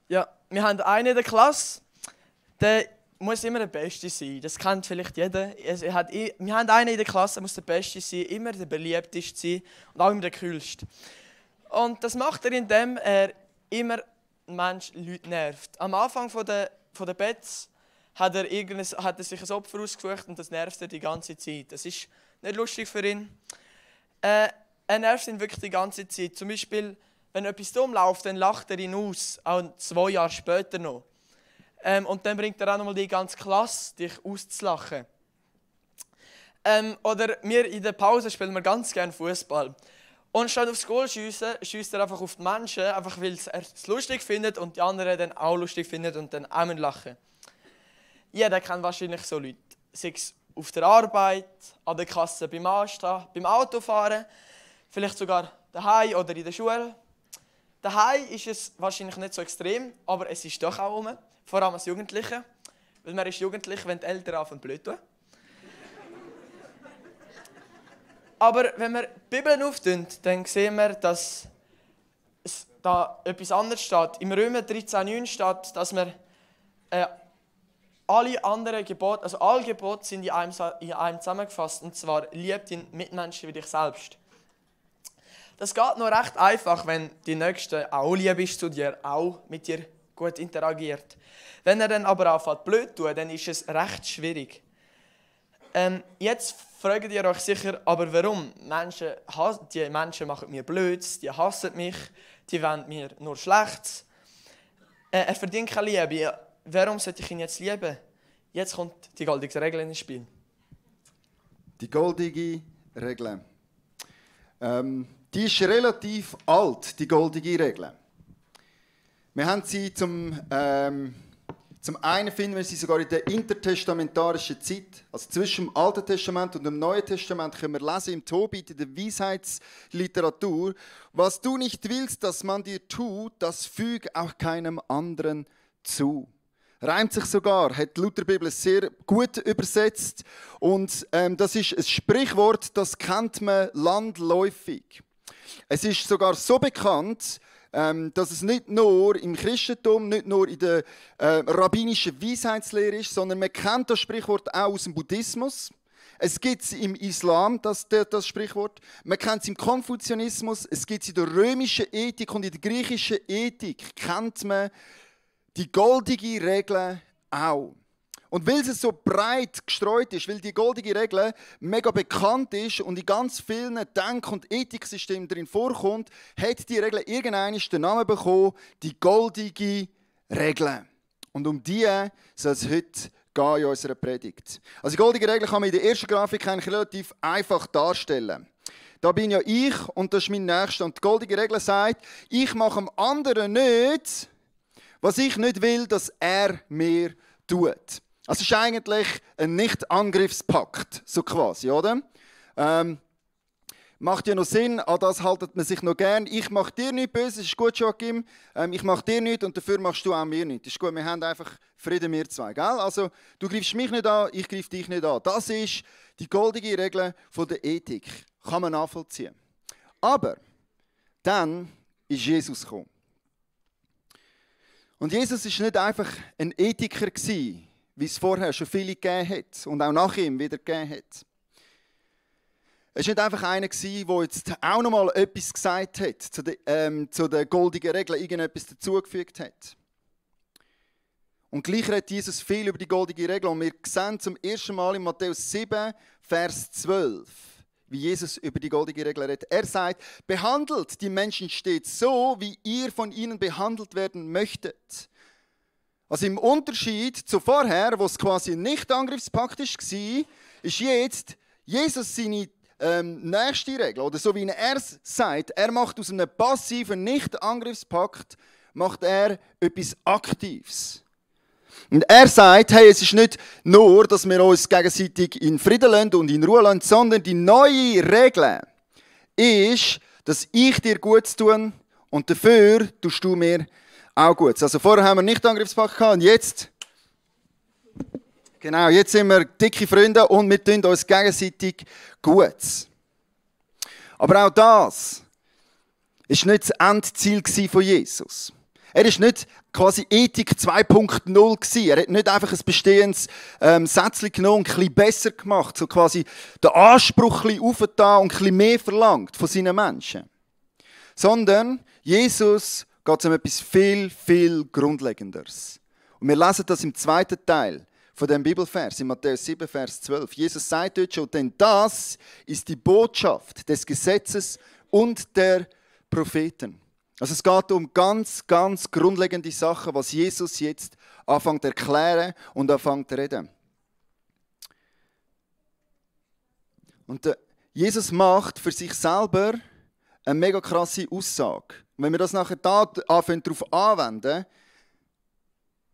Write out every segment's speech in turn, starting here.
Ja, wir haben einen in der Klasse, der muss immer der Beste sein. Das kennt vielleicht jeder. Wir haben einen in der Klasse, der muss der Beste sein, immer der beliebteste sein und auch immer der Coolste. Und das macht er, indem er immer Leute nervt. Am Anfang von der Betts hat er sich ein Opfer ausgesucht und das nervt er die ganze Zeit. Das ist nicht lustig für ihn. Er nervt ihn wirklich die ganze Zeit. Zum Beispiel, wenn etwas dumm läuft, dann lacht er ihn aus, auch 2 Jahre später noch. Und dann bringt er auch nochmal die ganze Klasse, dich auszulachen. Oder wir in der Pause spielen wir ganz gerne Fußball. Und statt aufs Goal schiessen, schiesst er einfach auf die Menschen, einfach weil er es lustig findet und die anderen dann auch lustig finden und dann auch lachen. Jeder kennt wahrscheinlich so Leute. Sei es auf der Arbeit, an der Kasse beim Anstehen, beim Autofahren, vielleicht sogar daheim oder in der Schule. Daheim ist es wahrscheinlich nicht so extrem, aber es ist doch auch rum, vor allem als Jugendliche. Weil man ist jugendlich, wenn die Eltern anfangen blöd tun. Aber wenn wir die Bibel auftun, dann sehen wir, dass es da etwas anderes steht. Im Römer 13,9 steht, dass wir alle anderen Gebote, also alle Gebote sind in einem zusammengefasst. Und zwar, lieb deinen Mitmenschen wie dich selbst. Das geht nur recht einfach, wenn die Nächste auch lieb ist zu dir, auch mit dir gut interagiert. Wenn er dann aber anfängt blöd tut, dann ist es recht schwierig. Jetzt fragt ihr euch sicher, aber warum? Die Menschen machen mir Blöds, die hassen mich, die wollen mir nur Schlechtes. Er verdient keine Liebe. Warum sollte ich ihn jetzt lieben? Jetzt kommt die goldige Regel ins Spiel. Die goldige Regel. Die ist relativ alt, die goldige Regel. Wir haben sie zum einen finden wir sie sogar in der intertestamentarischen Zeit, also zwischen dem Alten Testament und dem Neuen Testament können wir lesen im Tobit, in der Weisheitsliteratur. Was du nicht willst, dass man dir tut, das füg auch keinem anderen zu. Reimt sich sogar, hat die Lutherbibel sehr gut übersetzt. Und das ist ein Sprichwort, das kennt man landläufig. Es ist sogar so bekannt, dass es nicht nur im Christentum, nicht nur in der rabbinischen Weisheitslehre ist, sondern man kennt das Sprichwort auch aus dem Buddhismus. Es gibt es im Islam, das Sprichwort. Man kennt es im Konfuzianismus, es gibt es in der römischen Ethik und in der griechischen Ethik kennt man die goldige Regel auch. Und weil es so breit gestreut ist, weil die goldige Regel mega bekannt ist und in ganz vielen Denk- und Ethiksystemen drin vorkommt, hat die Regel irgendwann den Namen bekommen, die goldige Regel. Und um die soll es heute gehen in unserer Predigt. Also die goldige Regel kann man in der ersten Grafik eigentlich relativ einfach darstellen. Da bin ja ich und das ist mein Nächster. Und die goldige Regel sagt, ich mache dem anderen nicht, was ich nicht will, dass er mir tut. Also es ist eigentlich ein Nicht-Angriffspakt, so quasi, oder? Macht ja noch Sinn, an das haltet man sich noch gern. Ich mache dir nichts Böses, ist gut, Joachim. Ich mache dir nichts und dafür machst du auch mir nichts. Ist gut, wir haben einfach Frieden, wir zwei, gell? Also du greifst mich nicht an, ich greife dich nicht an. Das ist die goldige Regel der Ethik. Kann man nachvollziehen. Aber dann ist Jesus gekommen. Und Jesus war nicht einfach ein Ethiker, wie es vorher schon viele gegeben hat und auch nach ihm wieder gegeben hat. Es war nicht einfach einer, der jetzt auch noch mal etwas gesagt hat, zu der goldigen Regel, irgendetwas dazugefügt hat. Und gleich redet Jesus viel über die goldige Regel. Und wir sehen zum ersten Mal in Matthäus 7, Vers 12, wie Jesus über die goldige Regel redet. Er sagt, behandelt die Menschen stets so, wie ihr von ihnen behandelt werden möchtet. Also im Unterschied zu vorher, wo es quasi ein Nicht-Angriffspakt war, ist jetzt Jesus seine nächste Regel. Oder so wie er es sagt, er macht aus einem passiven Nicht-Angriffspakt macht er etwas Aktives. Und er sagt, hey, es ist nicht nur, dass wir uns gegenseitig in Frieden lassen und in Ruhe lassen, sondern die neue Regel ist, dass ich dir Gutes tue und dafür tust du mir auch Gutes. Also vorher haben wir nicht Angriffspakt gehabt und jetzt, genau, jetzt sind wir dicke Freunde und wir tun uns gegenseitig Gutes. Aber auch das ist nicht das Endziel von Jesus. Er ist nicht quasi Ethik 2.0 gewesen. Er hat nicht einfach ein bestehendes Sätzchen genommen und ein bisschen besser gemacht, so quasi den Anspruch ein bisschen aufgetan und ein bisschen mehr verlangt von seinen Menschen. Sondern Jesus geht es um etwas viel, viel Grundlegenderes. Und wir lesen das im zweiten Teil von dem Bibelvers, in Matthäus 7, Vers 12. Jesus sagt dort schon, denn das ist die Botschaft des Gesetzes und der Propheten. Also es geht um ganz, ganz grundlegende Sachen, was Jesus jetzt anfängt zu erklären und anfängt zu reden. Und Jesus macht für sich selber eine mega krasse Aussage. Und wenn wir das nachher anfangen, darauf anwenden,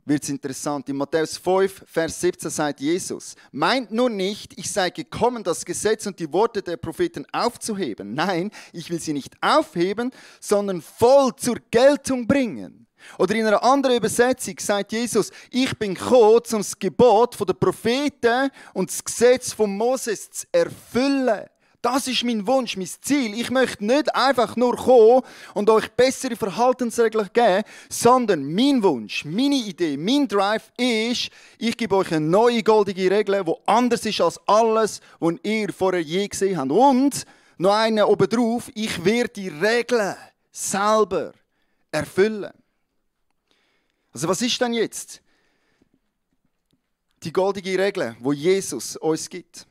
wird es interessant. In Matthäus 5, Vers 17 sagt Jesus, meint nur nicht, ich sei gekommen, das Gesetz und die Worte der Propheten aufzuheben. Nein, ich will sie nicht aufheben, sondern voll zur Geltung bringen. Oder in einer anderen Übersetzung sagt Jesus, ich bin gekommen, um das Gebot der Propheten und das Gesetz von Moses zu erfüllen. Das ist mein Wunsch, mein Ziel. Ich möchte nicht einfach nur kommen und euch bessere Verhaltensregeln geben, sondern mein Wunsch, meine Idee, mein Drive ist, ich gebe euch eine neue goldige Regel, die anders ist als alles, was ihr vorher je gesehen habt. Und noch eine obendrauf, ich werde die Regeln selber erfüllen. Also was ist denn jetzt die goldige Regel, die Jesus uns gibt?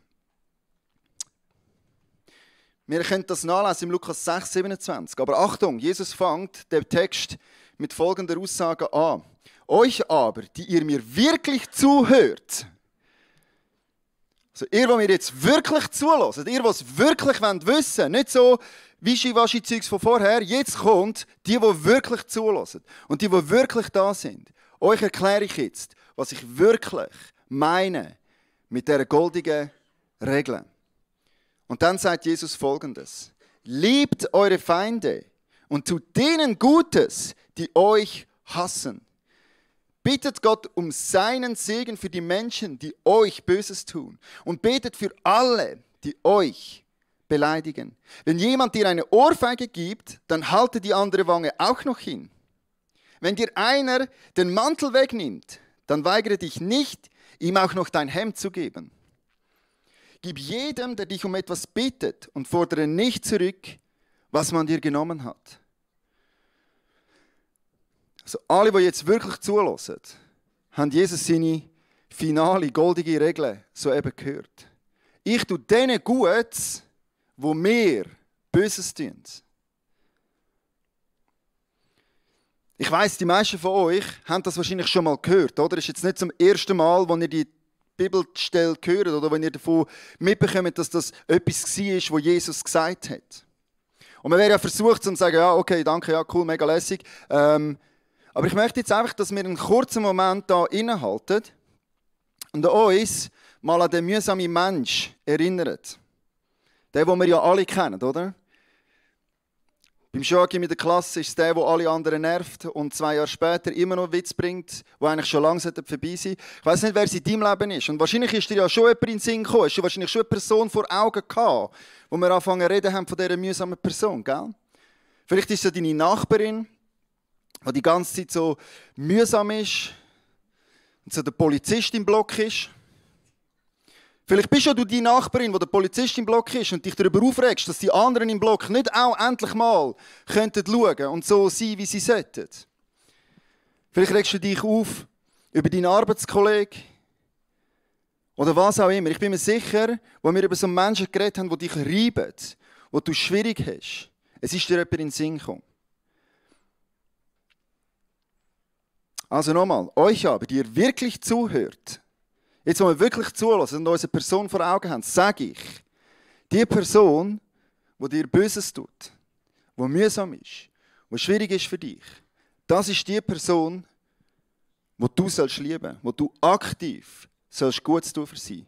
Wir können das nachlesen im Lukas 6, 27. Aber Achtung, Jesus fängt den Text mit folgender Aussage an. Euch aber, die ihr mir wirklich zuhört, also ihr, die mir jetzt wirklich zuhört, ihr, die es wirklich wissen wollt, nicht so Wischiwaschi-Zeugs von vorher, jetzt kommt die wirklich zuhören und die wirklich da sind. Euch erkläre ich jetzt, was ich wirklich meine mit dieser goldigen Regel. Und dann sagt Jesus Folgendes. Liebt eure Feinde und tut denen Gutes, die euch hassen. Bittet Gott um seinen Segen für die Menschen, die euch Böses tun. Und betet für alle, die euch beleidigen. Wenn jemand dir eine Ohrfeige gibt, dann halte die andere Wange auch noch hin. Wenn dir einer den Mantel wegnimmt, dann weigere dich nicht, ihm auch noch dein Hemd zu geben. Gib jedem, der dich um etwas bittet, und fordere nicht zurück, was man dir genommen hat. Also alle, die jetzt wirklich zuhören, haben Jesus seine finale, goldige Regel soeben gehört. Ich tue denen Gutes, wo mir Böses tun. Ich weiss, die meisten von euch haben das wahrscheinlich schon mal gehört, oder? Es ist jetzt nicht zum ersten Mal, wo ihr die Bibelstelle gehört oder wenn ihr davon mitbekommt, dass das etwas war, was Jesus gesagt hat. Und man wäre ja versucht, zu sagen, ja, okay, danke, ja, cool, mega lässig. Aber ich möchte jetzt einfach, dass wir einen kurzen Moment da innehalten und uns mal an den mühsamen Mensch erinnern. Den, den wir ja alle kennen, oder? Beim Joachim in der Klasse ist es der alle anderen nervt und 2 Jahre später immer noch einen Witz bringt, der eigentlich schon lange vorbei sein. Ich weiss nicht, wer es in deinem Leben ist. Und wahrscheinlich ist dir ja schon jemand in den Sinn gekommen. Hast du wahrscheinlich schon eine Person vor Augen gehabt, wo wir anfangen zu reden haben von dieser mühsamen Person, gell? Vielleicht ist es deine Nachbarin, die die ganze Zeit so mühsam ist und so der Polizist im Block ist. Vielleicht bist ja du die Nachbarin, wo der Polizist im Block ist und dich darüber aufregst, dass die anderen im Block nicht auch endlich mal könnten schauen und so sein, wie sie sollten. Vielleicht regst du dich auf über deinen Arbeitskollegen oder was auch immer. Ich bin mir sicher, wo wir über so Menschen geredet haben, die dich reiben, wo du schwierig hast, es ist dir jemand in den Sinn gekommen. Also nochmal, euch aber, die ihr wirklich zuhört, jetzt, wo wir wirklich zulassen und unsere Person vor Augen haben, sage ich, die Person, die dir Böses tut, die mühsam ist, die schwierig ist für dich, das ist die Person, die du sollst lieben, die du aktiv sollst Gutes tun für sie.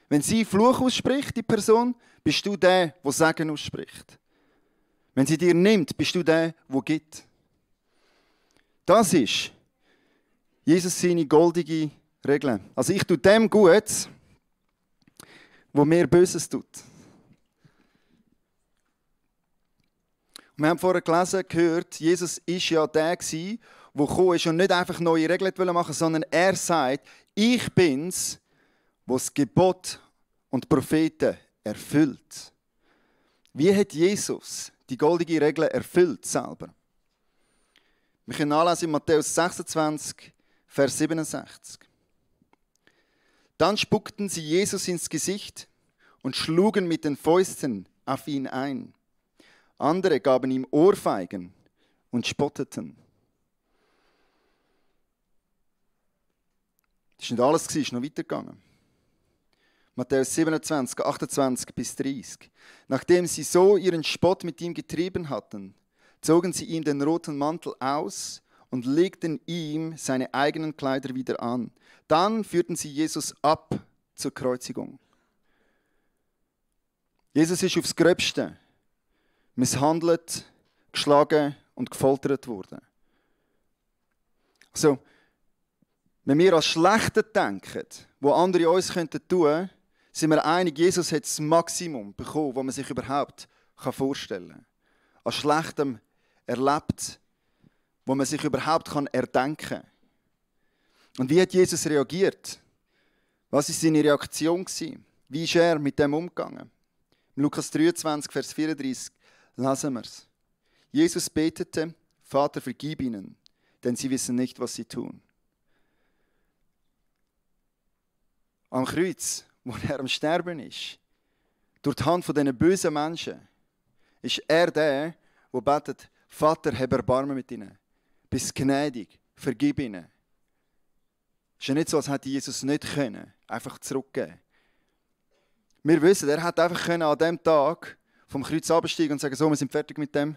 Wenn sie Fluch ausspricht, die Person, bist du der, der Segen ausspricht. Wenn sie dir nimmt, bist du der, der gibt. Das ist Jesus seine goldige Regel. Also ich tue dem Gutes, wo mir Böses tut. Und wir haben vorher gelesen, gehört, Jesus ist ja der gewesen, der gekommen ist und nicht einfach neue Regeln machen wollte, sondern er sagt, ich bin's, der das Gebot und die Propheten erfüllt. Wie hat Jesus die goldene Regel erfüllt selber? Wir können nachlesen in Matthäus 26, Vers 67. Dann spuckten sie Jesus ins Gesicht und schlugen mit den Fäusten auf ihn ein. Andere gaben ihm Ohrfeigen und spotteten. Das ist nicht alles, es ist noch weitergegangen. Matthäus 27, 28 bis 30. Nachdem sie so ihren Spott mit ihm getrieben hatten, zogen sie ihm den roten Mantel aus und legten ihm seine eigenen Kleider wieder an. Dann führten sie Jesus ab zur Kreuzigung. Jesus ist aufs Gröbste misshandelt, geschlagen und gefoltert worden. Also, wenn wir an Schlechte denken, wo andere uns tun könnten, sind wir einig, Jesus hat das Maximum bekommen, was man sich überhaupt vorstellen kann. An Schlechtem erlebt, wo man sich überhaupt erdenken kann. Und wie hat Jesus reagiert? Was war seine Reaktion? Wie ist er mit dem umgegangen? In Lukas 23, Vers 34 lesen wir es. Jesus betete, Vater, vergib ihnen, denn sie wissen nicht, was sie tun. Am Kreuz, wo er am Sterben ist, durch die Hand von diesen bösen Menschen, ist er der, der betet, Vater, hab Erbarmen mit ihnen. Bist gnädig, vergib ihnen. Es ist ja nicht so, als hätte Jesus nicht können, einfach zurückgeben. Wir wissen, er hätte einfach an diesem Tag vom Kreuz absteigen und sagen, so, wir sind fertig mit dem.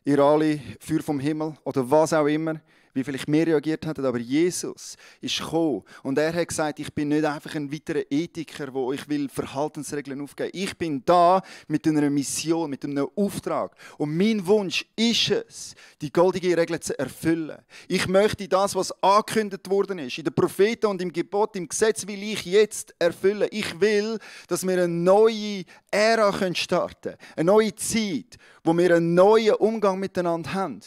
Ihr alle, Feuer vom Himmel oder was auch immer, wie vielleicht wir reagiert hätten. Aber Jesus ist gekommen und er hat gesagt, ich bin nicht einfach ein weiterer Ethiker, der euch will Verhaltensregeln aufgeben will. Ich bin da mit einer Mission, mit einem Auftrag. Und mein Wunsch ist es, die goldene Regel zu erfüllen. Ich möchte das, was angekündigt worden ist, in den Propheten und im Gebot, im Gesetz, will ich jetzt erfüllen. Ich will, dass wir eine neue Ära starten können. Eine neue Zeit, wo wir einen neuen Umgang miteinander haben.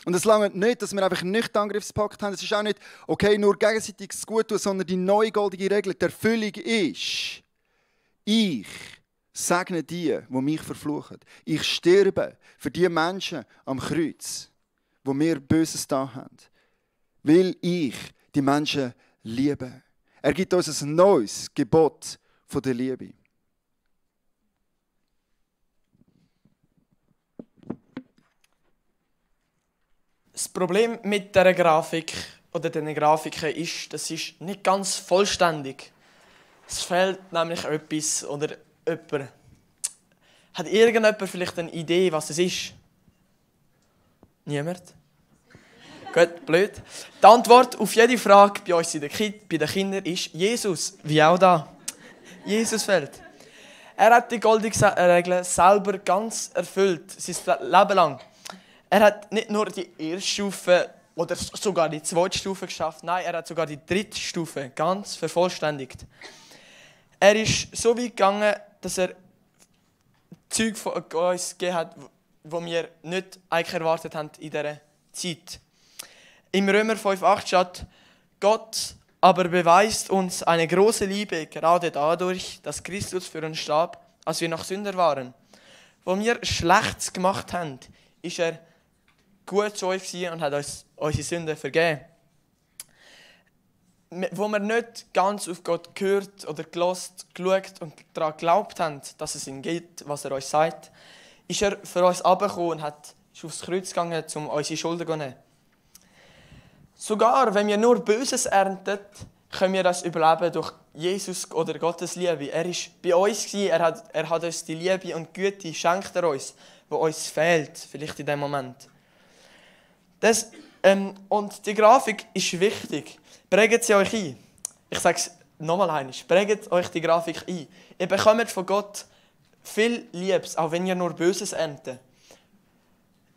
Und es langt nicht, dass wir einfach nicht Angriffspakt haben. Es ist auch nicht, okay, nur gegenseitiges Gut tun, sondern die neue goldene Regel, die Erfüllung ist, ich segne die, die mich verfluchen. Ich sterbe für die Menschen am Kreuz, wo mir Böses da haben. Weil ich die Menschen liebe. Er gibt uns ein neues Gebot von der Liebe. Das Problem mit dieser Grafik oder diesen Grafiken ist, das ist nicht ganz vollständig. Es fehlt nämlich etwas oder jemand. Hat irgendjemand vielleicht eine Idee, was es ist? Niemand? Gut, blöd. Die Antwort auf jede Frage bei uns bei den Kindern ist Jesus, wie auch da. Jesus fehlt. Er hat die goldene Regel selber ganz erfüllt, sein Leben lang. Er hat nicht nur die erste Stufe oder sogar die zweite Stufe geschafft, nein, er hat sogar die dritte Stufe ganz vervollständigt. Er ist so weit gegangen, dass er Zeug von uns gegeben hat, die wir nicht eigentlich erwartet haben in dieser Zeit. Im Römer 5,8 steht, Gott aber beweist uns eine große Liebe, gerade dadurch, dass Christus für uns starb, als wir noch Sünder waren. Wo wir Schlechtes gemacht haben, ist er gut zu uns und hat uns unsere Sünden vergeben. Wo wir nicht ganz auf Gott gehört oder geschaut und daran geglaubt haben, dass es ihm gibt, was er uns sagt, ist er für uns herabgekommen und ist aufs Kreuz gegangen, um unsere Schulden zu nehmen. Sogar wenn wir nur Böses ernten, können wir das überleben durch Jesus oder Gottes Liebe. Er war bei uns, er hat uns die Liebe und Güte schenkt er uns, die uns fehlt, vielleicht in dem Moment. Und die Grafik ist wichtig. Prägt sie euch ein. Ich sage es nochmal einmal. Prägt euch die Grafik ein. Ihr bekommt von Gott viel Liebes, auch wenn ihr nur Böses erntet.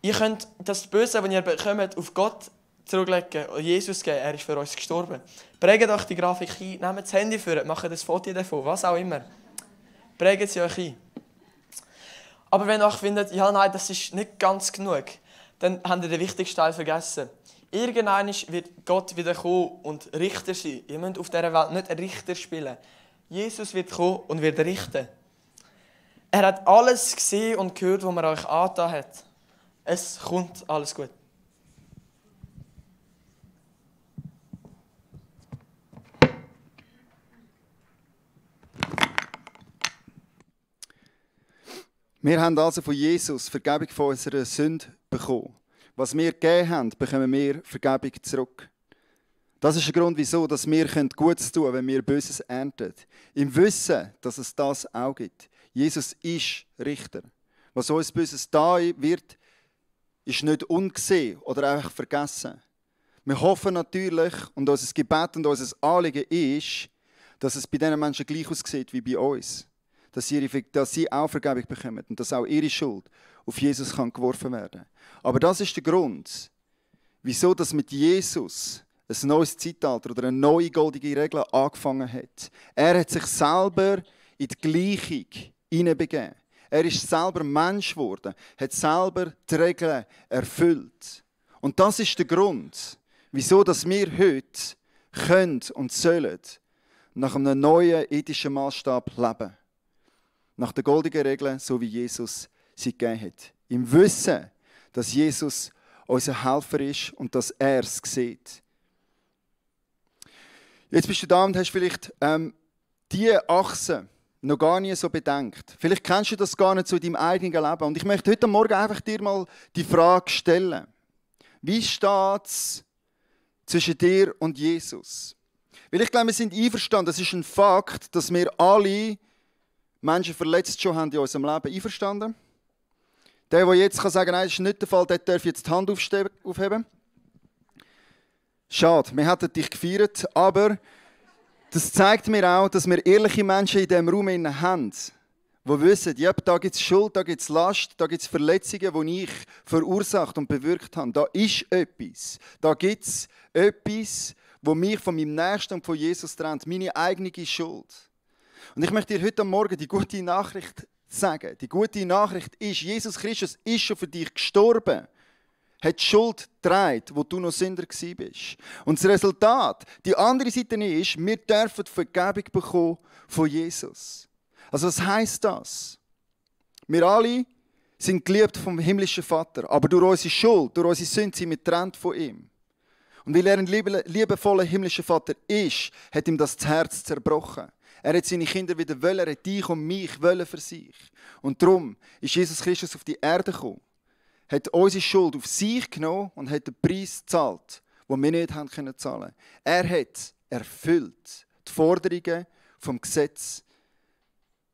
Ihr könnt das Böse, das ihr bekommt, auf Gott zurücklegen und Jesus geben. Er ist für uns gestorben. Prägt euch die Grafik ein. Nehmt das Handy vor, macht ein Foto davon, was auch immer. Prägt sie euch ein. Aber wenn ihr euch findet, ja nein, das ist nicht ganz genug, dann habt ihr den wichtigsten Teil vergessen. Irgendwann wird Gott wieder kommen und Richter sein. Ihr müsst auf dieser Welt nicht einen Richter spielen. Jesus wird kommen und wird richten. Er hat alles gesehen und gehört, was man euch angetan hat. Es kommt alles gut. Wir haben also von Jesus Vergebung von unserer Sünde bekommen. Was wir gegeben haben, bekommen wir Vergebung zurück. Das ist der Grund, wieso dass wir Gutes tun können, wenn wir Böses ernten. Im Wissen, dass es das auch gibt. Jesus ist Richter. Was uns Böses da wird, ist nicht ungesehen oder einfach vergessen. Wir hoffen natürlich, und unser Gebet und unser Anliegen ist, dass es bei diesen Menschen gleich aussieht wie bei uns. Dass sie auch Vergebung bekommen und dass auch ihre Schuld auf Jesus geworfen werden kann. Aber das ist der Grund, wieso dass mit Jesus ein neues Zeitalter oder eine neue goldige Regel angefangen hat. Er hat sich selber in die Gleichung hineinbegeben. Er ist selber Mensch geworden, hat selber die Regeln erfüllt. Und das ist der Grund, wieso dass wir heute können und sollen nach einem neuen ethischen Maßstab leben. Nach der goldenen Regel, so wie Jesus sie gegeben hat. Im Wissen, dass Jesus unser Helfer ist und dass er es sieht. Jetzt bist du da und hast vielleicht diese Achse noch gar nie so bedenkt. Vielleicht kennst du das gar nicht so in deinem eigenen Leben. Und ich möchte heute Morgen einfach dir mal die Frage stellen. Wie steht es zwischen dir und Jesus? Weil ich glaube, wir sind einverstanden. Es ist ein Fakt, dass wir alle Menschen verletzt schon haben in unserem Leben. Einverstanden? Der jetzt sagen kann, nein, das ist nicht der Fall, der darf jetzt die Hand aufheben. Schade, wir hätten dich gefeiert, aber das zeigt mir auch, dass wir ehrliche Menschen in diesem Raum haben, die wissen, ja, da gibt es Schuld, da gibt es Last, da gibt es Verletzungen, die ich verursacht und bewirkt habe. Da ist etwas. Da gibt es etwas, das mich von meinem Nächsten und von Jesus trennt, meine eigene Schuld. Und ich möchte dir heute Morgen die gute Nachricht sagen. Die gute Nachricht ist, Jesus Christus ist schon für dich gestorben. Hat die Schuld getragen, wo du noch Sünder bist. Und das Resultat, die andere Seite ist, wir dürfen Vergebung bekommen von Jesus. Also was heisst das? Wir alle sind geliebt vom himmlischen Vater, aber durch unsere Schuld, durch unsere Sünde sind wir getrennt von ihm. Und weil er ein liebevoller himmlischer Vater ist, hat ihm das Herz zerbrochen. Er hat seine Kinder wieder wollen, er hat dich und mich wollen für sich. Und darum ist Jesus Christus auf die Erde gekommen, hat unsere Schuld auf sich genommen und hat den Preis gezahlt, den wir nicht haben können zahlen. Er hat erfüllt die Forderungen vom Gesetz.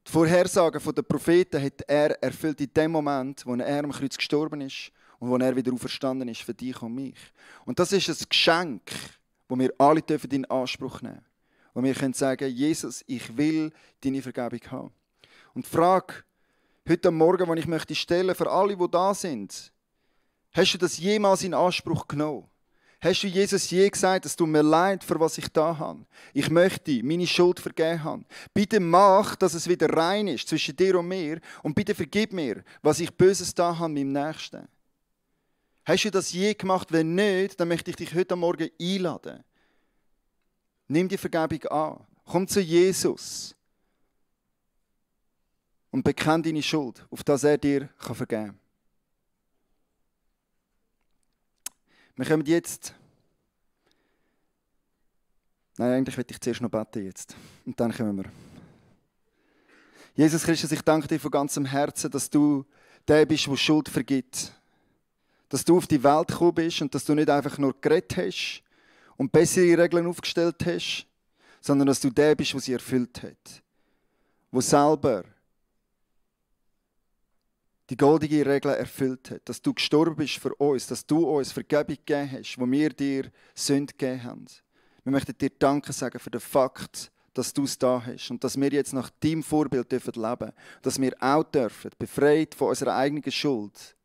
Die Vorhersagen der Propheten hat er erfüllt in dem Moment, wo er am Kreuz gestorben ist und wo er wieder auferstanden ist für dich und mich. Und das ist ein Geschenk, das wir alle in Anspruch nehmen dürfen. Und wir können sagen, Jesus, ich will deine Vergebung haben. Und die Frage heute Morgen, die ich möchte stellen für alle, die da sind, hast du das jemals in Anspruch genommen? Hast du Jesus je gesagt, es tut mir leid, für was ich da habe? Ich möchte meine Schuld vergeben haben. Bitte mach, dass es wieder rein ist zwischen dir und mir. Und bitte vergib mir, was ich Böses da habe mit meinem Nächsten. Hast du das je gemacht? Wenn nicht, dann möchte ich dich heute Morgen einladen. Nimm die Vergebung an. Komm zu Jesus. Und bekenn deine Schuld, auf das er dir vergeben kann. Wir kommen jetzt. Nein, eigentlich will ich zuerst noch beten jetzt. Und dann kommen wir. Jesus Christus, ich danke dir von ganzem Herzen, dass du der bist, der Schuld vergibt. Dass du auf die Welt gekommen bist und dass du nicht einfach nur geredet hast und bessere Regeln aufgestellt hast, sondern dass du der bist, der sie erfüllt hat. Der selber die goldige Regel erfüllt hat. Dass du gestorben bist für uns, dass du uns Vergebung gegeben hast, wo wir dir Sünde gegeben haben. Wir möchten dir Danke sagen für den Fakt, dass du es da hast und dass wir jetzt nach deinem Vorbild leben dürfen. Dass wir auch dürfen, befreit von unserer eigenen Schuld,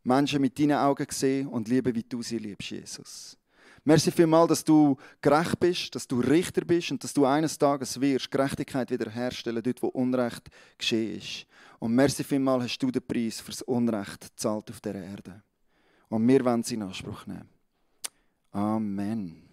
Menschen mit deinen Augen sehen und lieben, wie du sie liebst, Jesus. Merci vielmals, dass du gerecht bist, dass du Richter bist und dass du eines Tages wirst Gerechtigkeit wiederherstellen, dort wo Unrecht geschehen ist. Und merci vielmals hast du den Preis für das Unrecht gezahlt auf dieser Erde. Und wir wollen es in Anspruch nehmen. Amen.